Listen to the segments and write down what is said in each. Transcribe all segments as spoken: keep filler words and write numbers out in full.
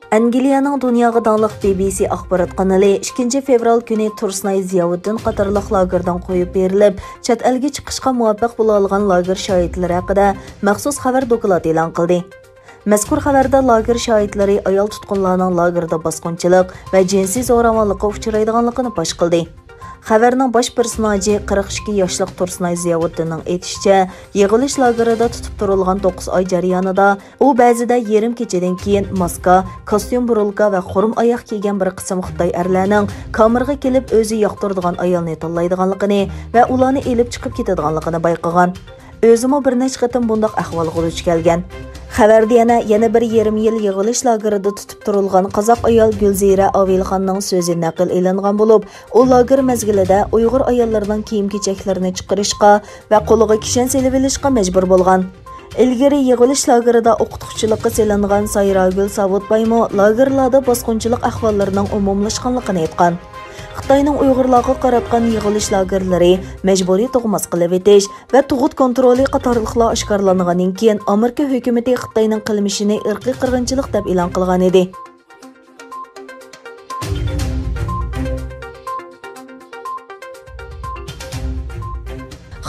ئەنگلىيەنىڭ دۇنياغا داڭلىق بى بى سى ئاخبارات قانىلى ئىككىنچى فېۋرال كۈنى تۇرسۇنئاي زىياۋۇددىن قاتارلىق لاگېردىن قويۇپ بېرىلىپ، چەت ئەلگە چىقىشقا مۇۋەپپەق بولالىغان لاگېر شاھىتلىرى ھەققىدە مەخسۇس خەۋەر دوكلاتى ئېلان قىلدى. مەزكۇر خەۋەردە لاگېر شاھىتلىرى ئايال تۇتقۇنلارنىڭ لاگېردا باسقۇنچىلىق ۋە جىنسىي زوراۋانلىققا ئۇچرايدىغانلىقىنى پاش قىلدى. خەۋەرنىڭ باش پېرسوناژى قىرىق ئىككى ياشلىق تۇرسۇنئاي زىياۋۇددىننىڭ ئېيتىشىچە، يىغىۋېلىش لاگېرىدا تۇتۇپ تۇرۇلغان توققۇز ئاي جەريانىدا ئۇ بەزىدە يېرىم كېچىدىن كېيىن ماسكا، كاستيۇم بۇرۇلكا ۋە خۇرۇم ئاياغ كىيگەن بىر قىسىم خىتاي ئەرلەرنىڭ كامېرغا كېلىپ ئۆزى ياقتۇرىدىغان ئايالنى تاللايدىغانلىقىنى ۋە ئۇلارنى ئېلىپ چىقىپ كېتىدىغانلىقىنى بايقىغان. ئۆزىمۇ بىر نەچچە قېتىم بۇنداق ئەھۋالغا دۇچ كەلگەن. خەۋەردە يەنە، يەنە بىر يېرىم يىل يىغىۋېلىش لاگېرىدا تۇتۇپ تۇرۇلغان قازاق ئايال گۈلزىرە ئاۋىلخاننىڭ سۆزى نەقىل ئېلىنغان بولۇپ، ئۇ لاگېر مەزگىلىدە ئۇيغۇر ئاياللىرىنىڭ كىيىم-كېچەكلىرىنى چىقىرىشقا ۋە قولىغا كىشەن سېلىۋېلىشقا مەجبۇر بولغان. ئىلگىرى يىغىۋېلىش لاگېرىدا ئوقۇتقۇچىلىققا سېلىنغان سايراگۈل ساۋۇتبايمۇ لاگېرلاردا باسقۇنچىلىق ئەھۋاللىرىنىڭ ئومۇملاشقانلىقىنى ئېيتقان. خىتاينىڭ ئۇيغۇرلارغا قاراتقان يىغىۋېلىش لاگېرلىرى، مەجبۇرىي تۇغماس قىلىۋېتىش ۋە تۇغۇت كونترولى قاتارلىقلار ئاشكارىلانغاندىن كېيىن، ئامېرىكا ھۆكۈمىتى خىتاينىڭ قىلمىشىنى ئىرقىي قىرغىنچىلىق دەپ ئېلان قىلغانىدى.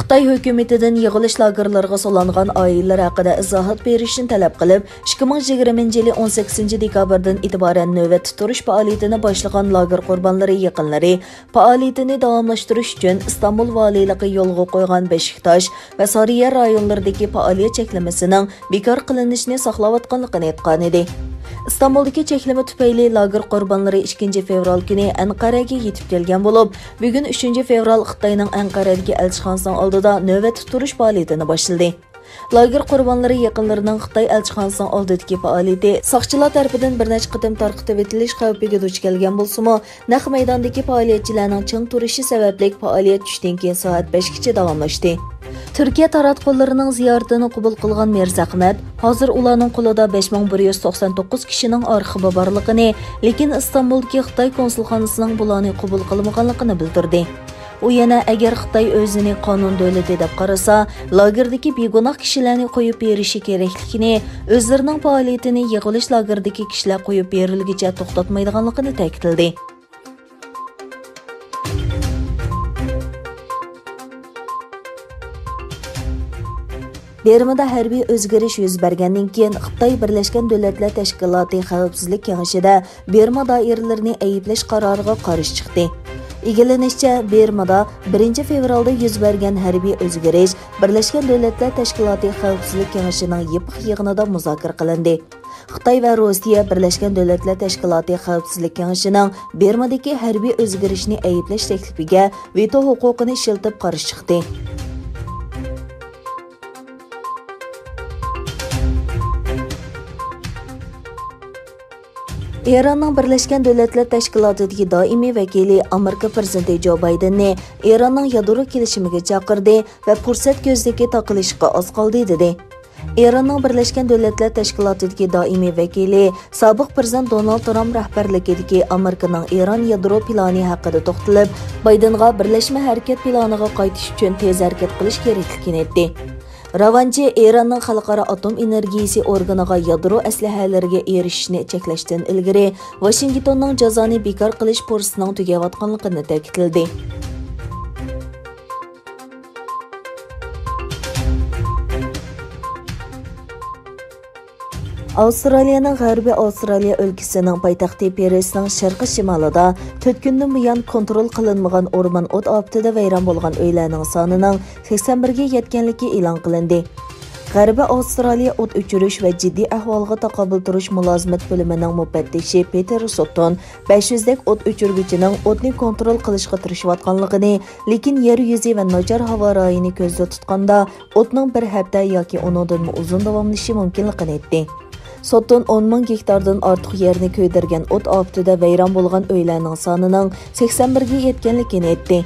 خىتاي ھۆكۈمىتىدىن يىغىۋېلىش لاگېرلىرىغا سولانغان ئائىلىلەر ھەققىدە ئىزاھات بېرىشنى تەلەپ قىلىپ، ئىككى مىڭ يىگىرمىنچى يىلى ئون سەككىزىنچى دېكابىردىن ئېتىبارەن نۆۋەتتە تۇرۇش پائالىيىتىنى باشلىغان لاگېر قۇربانلىرى يېقىنلىرى پائالىيىتىنى داۋاملاشتۇرۇش ئۈچۈن ئىستانبۇل ۋالىيلىقى يولغا قويغان بېشىكتاش ۋە سارىيەر رايونلىرىدىكى پائالىيەت چەكلىمىسىنىڭ بىكار قىلىنىشىنى ساقلاۋاتقانلىقىنى ئېيتقانىدى. ئىستانبۇلدىكى چەكلىمە تۈپەيلى لاگېر قۇربانلىرى ئىككىنچى فېۋرال كۈنى ئەنقەرەگە يېتىپ كەلگەن بولۇپ، بۈگۈن ئۈچىنچى فېۋرال خىتاينىڭ ئەنقەرەدىكى ئەلچىخانىسىنىڭ ئالدىدا نۆۋەتتە تۇرۇش پائالىيىتىنى باشلىدى. لاگېر قۇربانلىرى يېقىنلىرىنىڭ خىتاي ئەلچىخانىسىنىڭ ئالدىدىكى پائالىيىتى ساقچىلار تەرىپىدىن بىر نەچچە قېتىم تارقىتىۋېتىلىش خەۋپىگە دۇچ كەلگەن بولسىمۇ، نەق مەيداندىكى پائالىيەتچىلەرنىڭ چىڭ تۇرۇشى سەۋەبلىك پائالىيەت چۈشتىن كېيىن سائەت بەشكىچە داۋاملاشتى. تۈركىيە تاراتقۇلىرىنىڭ زىيارىتىنى قوبۇل قىلغان مىرزەخمەت، ھازىر ئۇلارنىڭ قولىدا بەش مىڭ بىر يۈز توقسان توققۇز كىشىنىڭ ئارخىپى بارلىقىنى، لېكىن ئىستانبۇلدىكى خىتاي كونسۇلخانىسىنىڭ بۇلارنى قوبۇل قىلمىغانلىقىنى بىلدۈردى. ئۇ يەنە، ئەگەر خىتاي ئۆزىنى قانۇن دۆلىتى دەپ قارىسا، لاگېردىكى بىگۇناھ كىشىلەرنى قويۇپ بېرىشى كېرەكلىكىنى، ئۆزلىرىنىڭ پائالىيىتىنى يىغىۋېلىش لاگېرىدىكى كىشىلەر قويۇپ بېرىلگۈچە توختاتمايدىغانلىقىنى تەكىتلىدى. بىرمىدا ھەربىي ئۆزگىرىش يۈز بەرگەندىن كېيىن، خىتاي بىرلەشكەن دۆلەتلەر تەشكىلاتى خەۋپسىزلىك كېڭىشىدە بىرما دائىرىلىرىنى ئەيىبلەش قارارىغا قارشى چىقتى. ئىگىلىنىشىچە، بىرمىدا بىرىنچى فېۋرالدا يۈز بەرگەن ھەربىي ئۆزگىرىش بىرلەشكەن دۆلەتلەر تەشكىلاتى خەۋپسىزلىك كېڭىشىنىڭ يېپىق يىغىنىدا مۇزاكىرە قىلىندى. خىتاي ۋە روسىيە بىرلەشكەن دۆلەتلەر تەشكىلاتى خەۋپسىزلىك كېڭىشىنىڭ بىرمىدىكى ھەربىي ئۆزگىرىشنى ئەيىبلەش تەكلىپىگە ۋېتو ھوقۇقىنى ئىشلىتىپ قارشى چىقتى. ئىراننىڭ بىرلەشكەن دۆلەتلەر تەشكىلاتىدىكى دائىمىي ۋەكىلى ئامېرىكا پىرېزىدېنتى جو بايدېننى ئىراننىڭ يادرو كېلىشىمىگە چاقىردى ۋە پۇرسەت كۆزنىكى تاقىلىشقا ئاز قالدى، دېدى. ئىراننىڭ بىرلەشكەن دۆلەتلەر تەشكىلاتىدىكى دائىمىي ۋەكىلى، سابىق پىرېزىدېنت دونالد ترامپ رەھبەرلىكىدىكى ئامېرىكىنىڭ ئىران يادرو پىلانى ھەققىدە توختىلىپ، بايدېنغا بىرلەشمە ھەرىكەت پىلانىغا قايتىش ئۈچۈن تېز ھەرىكەت قىلىش كېرەكلىكىنى ئېيتتى. راۋانچى ئىراننىڭ خەلقئارا ئاتوم ئېنېرگىيىسى ئورگىنىغا يادرو ئەسلىھەلىرىگە ئېرىشىشنى چەكلەشتىن ئىلگىرى، ۋاشىنگتوننىڭ جازانى بىكار قىلىش پۇرسىتىنىڭ تۈگەۋاتقانلىقىنى تەكىتلىدى. ئاۋسترالىيەنىڭ غەربىي ئاۋسترالىيە ئۆلكىسىنىڭ پايتەختى پېرسنىڭ شەرقىي شىمالىدا تۆت كۈندىن بۇيان كونترول قىلىنمىغان ئورمان ئوت ئاپىتىدە ۋەيران بولغان ئۆيلەرنىڭ سانىنىڭ سەكسەن بىرگە يەتكەنلىكى ئېلان قىلىندى. غەربىي ئاۋسترالىيە ئوت ئۆچۈرۈش ۋە جىددىي ئەھۋالغا تاقابىل تۇرۇش مۇلازىمەت بۆلۈمىنىڭ مۇپەتتىشى پېتېر سوتتون بەش يۈزدەك ئوت ئۆچۈرگۈچىنىڭ ئوتنى كونترول قىلىشقا تىرىشىۋاتقانلىقىنى، لېكىن يەر يۈزى ۋە ناچار ھاۋا رايىنى كۆزدە تۇتقاندا، ئوتنىڭ بىر ھەپتە ياكى ئۇنىڭدىنمۇ ئۇزۇن داۋاملىشىشى مۇمكىنلىقىنى ئېيتتى. سوتتون ئون مىڭ گېكتاردىن ئارتۇق يەرنى كۆيدۈرگەن ئوت ئاپىتىدە ۋەيران بولغان ئۆيلەرنىڭ سانىنىڭ سەكسەن بىرگە يەتكەنلىكىنى ئېيتتى.